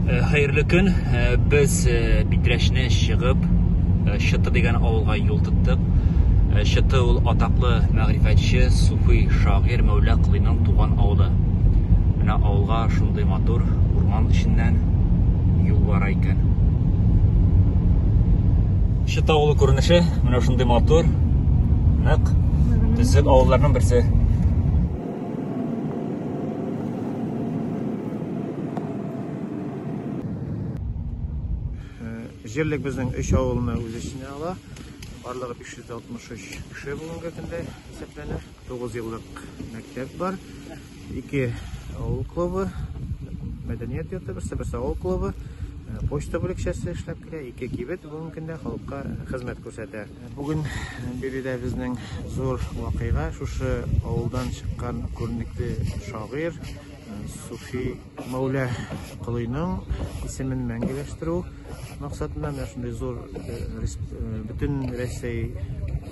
Хәерле көн. Без Питрәчне чыгып, Чыты дигән авылга юл тоттык. Чыты ул атаклы мәгърифәтче, суфый шагыйрь Мәүлә Колыйның туган авылы. Менә авылга шундый матур урман эченнән юл бара икән. Чыты авылы күренеше менә шундый матур, нык, төзек авылларның берсе. Җирлек безнең өч авылны үз эченә ала. Барлыгы 563 кеше бүгенге көндә исәпләнә. 9 еллык мәктәп бар. Ике авыл клубы, мәдәният йорты, берсе берсе авыл клубы, почта бүлекчәсе эшләп килә, ике кибет бүгенге көндә халыкка хезмәт күрсәтә. Бүген биредә безнең зур вакыйга, шушы авылдан чыккан күренекле шагыйрь Суфи Мәүлә Колыйның исемен мәңгеләштерү максатында менә шундый зур бөтен Рәсәй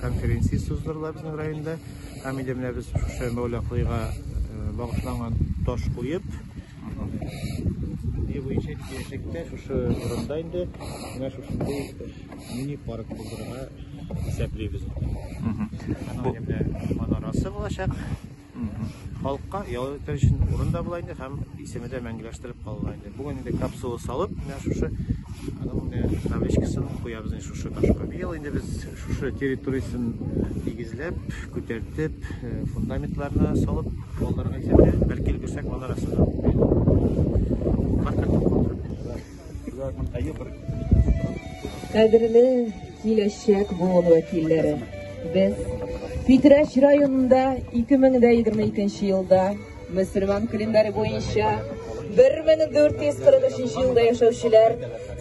конференциясе уздырыла безнең районда. Һәм инде менә без шушы Мәүлә Колыйга багышланган таш куеп, идея буенча киләчәктә шушы урында инде менә шушындый мини-парк булдырырга исәплибез. Аның менә манарасы булачак. Халыкка ял итәр өчен урын да була инде һәм исеме дә мәңгеләштереп калына инде. Бүген инде капсула салып, менә шушы аның менә табличкасын куябыз инде шушы ташка. Быел инде без шушы территориясен тигезләп, күтәртеп, фундаментларны салып алырга исәпләбез. Бәлки өлгерсәк, манарасын да Кадерле киләчәк буын вәкилләре, без Питрәч районында 2022 елда мөселман календаре буенча 1443 елда яшәүчеләр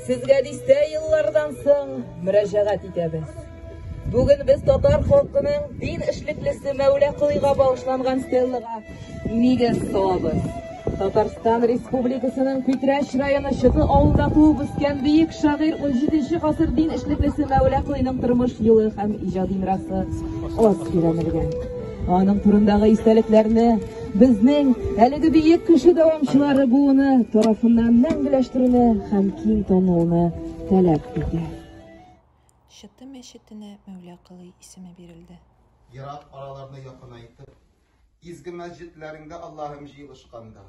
сезгә дистә еллардан соң мөрәҗәгать итәбез. Бүген без татар халкының дин эшлеклесе Мәүлә Колыйга багышланган стеллага нигез салабыз. Татарстан Республикасының Питрәч районы Чыты авылында туып үскән бөек шагыйрь 17 гасыр дин эшлеклесе Мәүлә Колыйның тормыш юлы һәм иҗади мирасы аз өйрәнелгән. Аның турындагы истәлекләрне безнең әлеге бөек кеше дәвамчылары буыны тарафыннан мәңгеләштерүне һәм киң танылуны таләп итә. Чыты мәчетенә Мәүлә Колый исеме бирелде. Ерак араларны якынайтып, изге мәсҗедләреңдә, Аллаһым, җыелышканда,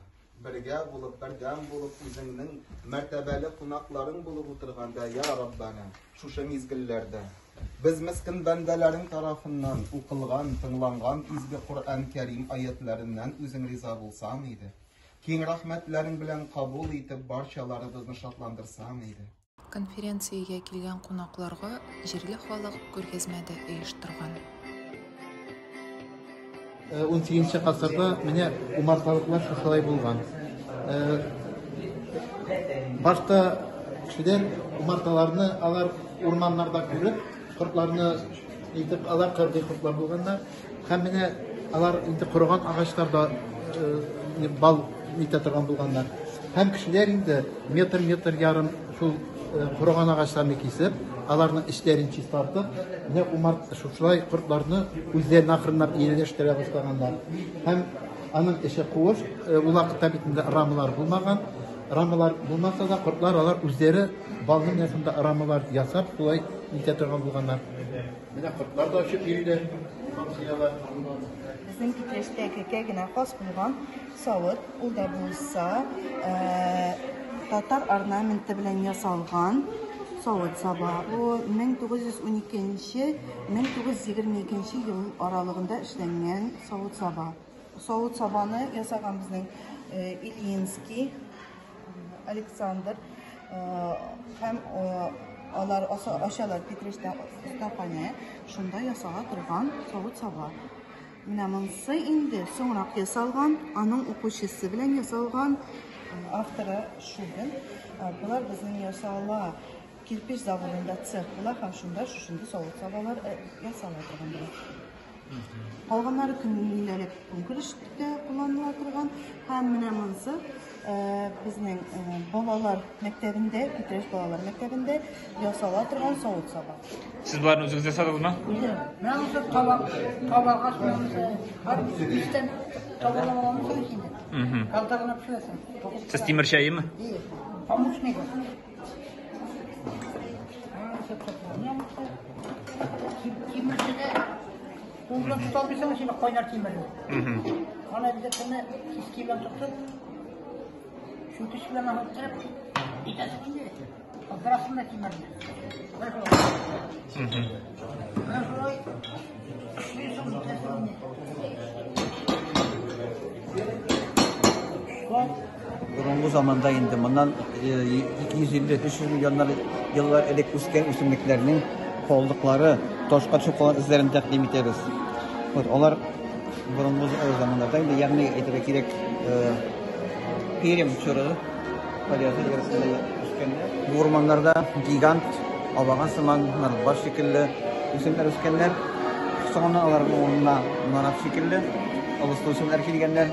бергә булып, бердәм булып, үзеңнең мәртәбәле кунакларың булып утырганда, я Раббана, шушы мизгелләрдә без мескен бәндәләрең тарафыннан укылган, тыңланган изге Коръән Кәрим аятләреннән үзең риза булсаң иде. Киң рәхмәтләрең белән кабул итеп, барчаларыбызны шатландырсаң иде. Конференциягә килгән кунакларга җирле халык күргәзмә дә оештырган. 18 гасырда менә умарталыклар шушылай булган. Башта кешеләр умарталарны алар урманнарда күреп, кортларны итеп, алар кыргый кортлар булганнар. Һәм менә алар инде корыган агачларда бал итә торган булганнар. Һәм кешеләр инде метр-метр ярым шул корыган агачларны кисеп, аларның эчләрен чистартып, менә умарт шушылай кортларны үзләренә акрынлап ияләштерә башлаганнар. Һәм аның эче куыш, ул вакытта бит инде рамалар булмаган. Рамалар булмаса да, кортлар алар үзләре балны менә шунда рамалар ясап, шулай итә торган булганнар. Менә кортлар да очып йөриләр, мамсыялар. Безнең Питрәчтә кәкә генә хас булган савыт, ул да булса татар орнаменты белән ясалган савыт-саба. Бу 1912-1922 ел аралыгында эшләнгән савыт-саба. Савыт-сабаны ясаган безнең Ильинский Александр һәм алар ачалар Питрәчтә остаханә, шунда ясала торган савыт-саба. Менә монысы инде соңрак ясалган, аның укучысы белән ясалган, авторы Шубин. Болар безнең ясала кирпеч заводында цех була һәм шунда шушындый савыт-сабалар ясала торган була. Калганнары көндәлек көнкүрештә кулланыла торган. Һәм менә монысы безнең балалар мәктәбендә, Питрәч балалар мәктәбендә ясала торган савыт-саба. Сез боларны үзегез ясадыгызмы? Үзем. Менә монысы табак, табагач монысы. Һәр мичтән табалап аламыз инде. Калтырына пешерәсең. Сез тимерче әйеме? Ие. Памучный гы. Тимерчене кул белән тота алмыйсың, син кайнар тимерне. Аны обязательно киски белән тотып, чүкеч белән алып торып, итәсең инде. Кыздырасың да тимерне. Менә шулай. Менә шулай эшлисең, итәсең инде. Шулай. Борынгы заманда инде моннан 250-300 миллионнар еллар элек үскән үсемлекләрнең калдыклары, ташка төшеп калган эзләрен тәкъдим итәбез. Вот алар борынгы заманнарда инде, ягъни әйтергә кирәк, Пермь чоры палеозой эрасында үскәннәр. Бу урманнарда гигант абага сыман, нарат шикелле үсемнәр үскәннәр. Соңыннан аларның урынына нарат шикелле ылыслы үсемнәр килгәннәр.